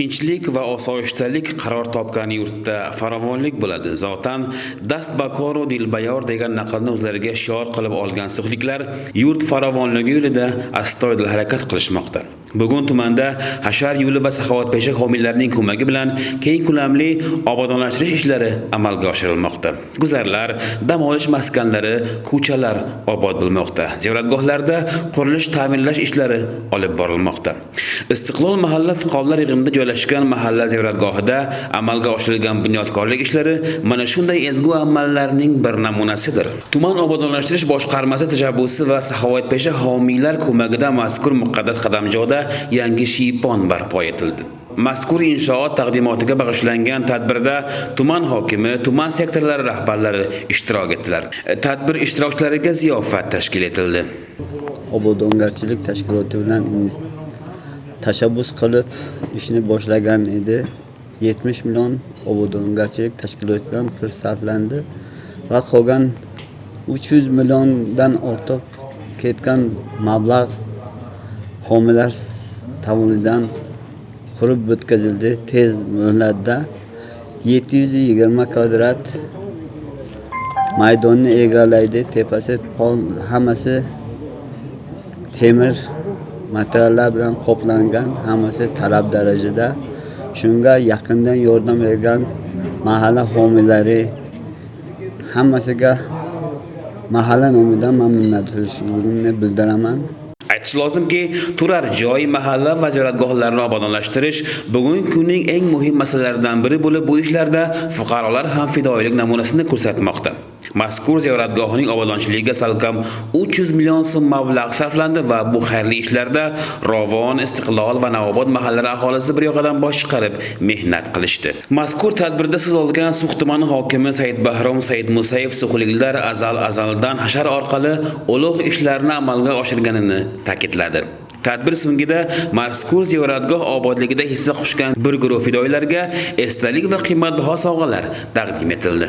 Tinchlik va osoyishtalik qaror topgan yurtda farovonlik bo'ladi. Zotan "Dast bakoru dilbayor" degan naqlni o'zlariga shior qilib olgan sug'liklar yurt farovonligi yo'lida astoydil harakat qilishmoqda. Bugun tumanda hashar yo'li va saxovatpesha homiylarning ko'magi bilan keng ko'lamli obodonlashtirish ishlari amalga oshirilmoqda. Guzarlar, dam olish maskanlari, ko'chalar obod bo'lmoqda. Ziyoratgohlarda qurilish ta'mirlash ishlari olib borilmoqda. Istiqlol mahalla fuqarolar yig'inida joylashgan mahalla ziyoratgohida amalga oshirilgan bunyodkorlik ishlari mana shunday ezgu amallarning bir namunasidir. Tuman obodonlashtirish boshqarmasi tashabbusi va saxovatpesha homiylar ko'magida mazkur muqaddas qadamjoda yangi shiypon barpo etildi. Mazkur inshoot taqdimotiga bag'ishlangan tadbirda tuman hokimi, tuman sektorlari rahbarlari ishtirok etdilar. Tadbir ishtirokchilariga ziyofat tashkil etildi. Obodongarchilik tashkiloti bilan tashabbus qilib ishni boshlagan edi. 70 million obodongarchilik tashkilotidan pul sarflandi va qolgan 300 milliondan ortiq ketgan mablag' homiylar tomonidan qurib bitkazildi tez muhlatda. 720 kvadrat maydonni egallaydi. Tepasi pol, hammasi temir materiallar bilan qoplangan, hammasi talab darajada. Shunga yaqindan yordam bergan mahalla homiylari hammasiga mahalla nomidan man minnatdorchiligimni bildiraman. Aytish lozimki, turar joy, mahalla va ziyoratgohlarni obodonlashtirish bugungi kunning eng muhim masalalaridan biri bo'lib, bu ishlarda fuqarolar ham fidoyilik namunasini ko'rsatmoqda. Mazkur ziyoratgohning obodonchiligiga salkam 300 million so'm mablag' sarflandi va bu xayrli ishlarda Rovon, Istiqlol va Navobod mahallalari aholisi bir yoqadan bosh chiqarib mehnat qilishdi. Mazkur tadbirda so'z olgan Sux tumani hokimi Said Bahrom Said Musayev sug'liklar azal azaldan hashar orqali ulug' ishlarni amalga oshirganini ta'kidladi. Tadbir so'ngida mazkur ziyoratgoh obodligida hissa qo'shgan bir guruh fidoyilarga esdalik va qimmatbaho sovg'alar taqdim etildi.